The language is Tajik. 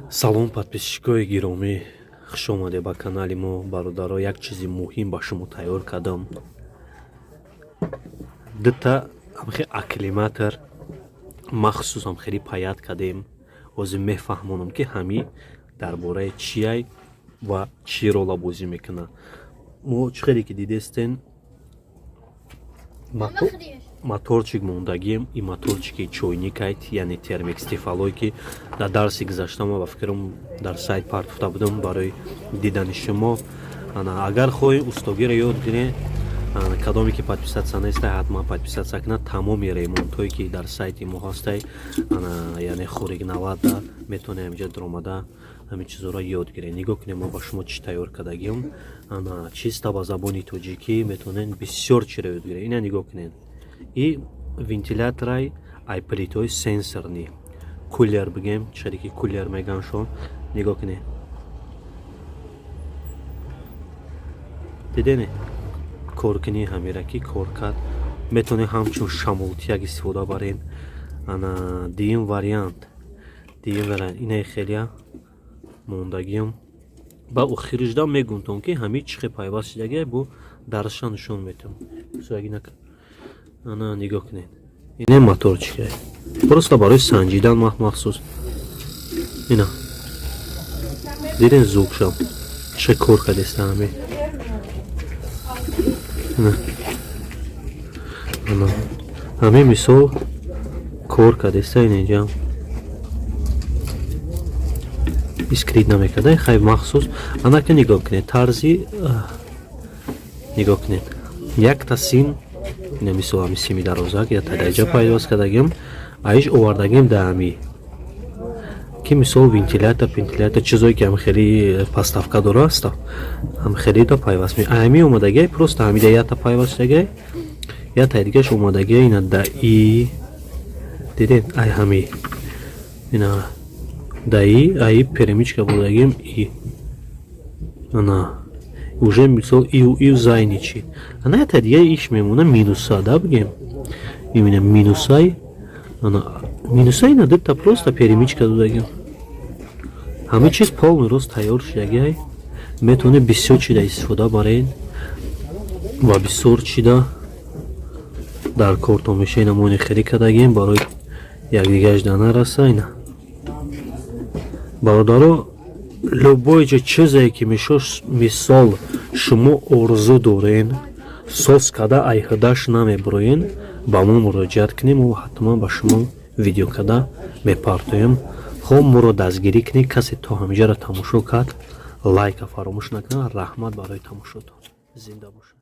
Салом, подписчикои гиромӣ, хуш омадед ба канали мо. Бародаро, як чизи муҳим ба шумо тайёр кардам. Дута ҳамхе акклиматор махсусам хеле паят кардем. Ҳозир мефаҳмонам, ки ҳами дар бораи чиай ва чӣ рола бозӣ мекунад. Мо чӣ хеле ки дидестен, моторчик мондагием. И моторчики чойникайт, яъне термикс Тефалое, ки дар дарси гузашта ма, ба фикрам, дар сайт партофта будам барои дидани шумо. Ана, агар хоҳем устогиро ёд гирем, кадоме ки подписаться нестай, ҳатман подписаться кунад. Тамоми ремонтҳое ки дар сайти мо ҳастай, яъне хориг 90-да метавонем инҷа даромада ҳамин чизҳоро ёд гирем. Нигоҳ кунем, мо ба шумо чӣ тайёр кардагием. Ана, чиста ба забони тоҷикӣ метавонем бисёр чиро ёд гирем. Ина нигоҳ кунед, и вентиляторай, ай плитаҳои сенсорный, кулер бигем, чиқаде ки кулер меганшон. Нигоҳ кунед, дидене коркунии ҳамира, ки кор кард. Метавонед ҳамчун шамолтияк истифода барен. Ана, дуюм вариант инаи хелия мондагиам. Ба охирижда мегумтон, ки ҳами чӣ хел пайваст шидагия, бо дарсша нишон метавам. Ана, нигоҳ кунед, ине моторчика, просто барои санҷидан махсус. Ина диден, звукшам чӣ кор кардеста ҳами. Ана, ҳамин мисол кор кардеста. Инҷа искрит намекарда, хай, махсус. Анака нигоҳ кунед, тарзи нигоҳ кунед, якта сим, ина мисол ҳами сими дарозак я тадаҷа пайваст кардагим, аиш овардагим да ҳами, ки мисол вентилятор, вентилятор, чизое ки ҳам хеле поставка дора аста, ҳам хеле да пайваст. Ҳами омадагиай, просто ҳамида ята пайваст шудагиай, ятаи дигаш омадагиай. Ина да и дидед, ай ҳами ина даи аи перемычка бурдагим. И ана уже мисол ию ию зайничи. Ана ята дига иш мемона, минуса да бигем, именно минусай. Ана минусай ина дутта просто перемычка додагим. Ҳама чиз полный рост тайёр шудагиай. Метавонед бисёр чида истифода баред ва бисёр чида дар кортон меша. Ина мони хеле кардагим барои якдигараш да нараса. Ина, бародаро, любой ҷо чизе ки мисол шумо орзу дорен, соз карда айҳдаш намебуроен, ба мо муроҷиат кунем, мо ҳатман ба шумо видео карда мепартоем. Хоб, моро дастгирӣ кунед. Касе то ҳамиҷаро тамошо кард, лайка фаромӯш накунад. Раҳмат барои тамошотон, зинда бошед.